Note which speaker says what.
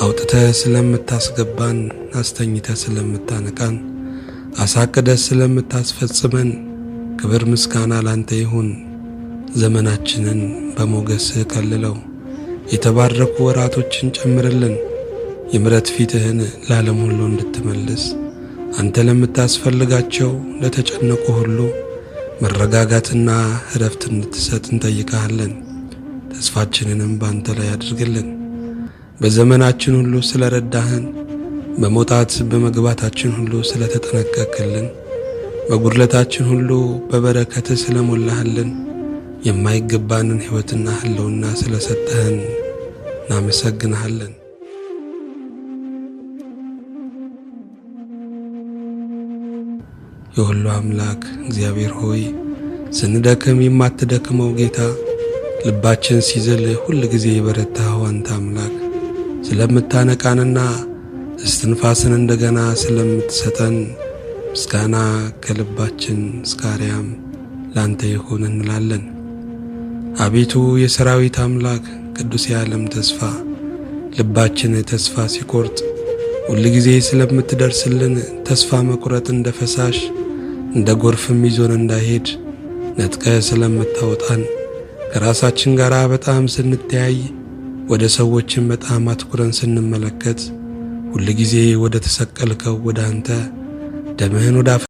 Speaker 1: አውጥተህ ስለምታስገባን፣ አስተኝተህ ስለምታነቃን፣ አሳቅደህ ስለምታስፈጽመን ክብር ምስጋና ላንተ ይሁን። ዘመናችንን በሞገስህ ከልለው፣ የተባረኩ ወራቶችን ጨምርልን። የምሕረት ፊትህን ለዓለም ሁሉ እንድትመልስ አንተ ለምታስፈልጋቸው ለተጨነቁ ሁሉ መረጋጋትና እረፍት እንድትሰጥ እንጠይቅሃለን። ተስፋችንንም በአንተ ላይ አድርግልን። በዘመናችን ሁሉ ስለረዳህን፣ በመውጣት በመግባታችን ሁሉ ስለተጠነቀቅልን፣ በጉድለታችን ሁሉ በበረከትህ ስለሞላህልን፣ የማይገባንን ሕይወትና ሕልውና ስለሰጠህን እናመሰግንሃለን። የሁሉ አምላክ እግዚአብሔር ሆይ፣ ስንደክም የማትደክመው ጌታ፣ ልባችን ሲዝል ሁል ጊዜ የበረታኸው አንተ አምላክ፣ ስለምታነቃንና እስትንፋስን እንደገና ስለምትሰጠን ምስጋና ከልባችን እስከ አርያም ላንተ ይሁን እንላለን። አቤቱ የሰራዊት አምላክ፣ ቅዱስ የዓለም ተስፋ፣ ልባችን ተስፋ ሲቆርጥ ሁል ጊዜ ስለምትደርስልን፣ ተስፋ መቁረጥ እንደ ፈሳሽ እንደ ጎርፍም ይዞን እንዳይሄድ ነጥቀ ስለምታወጣን፣ ከራሳችን ጋር በጣም ስንተያይ፣ ወደ ሰዎችን በጣም አትኩረን ስንመለከት ሁል ጊዜ ወደ ተሰቀልከው ወደ አንተ ደምህን ወደ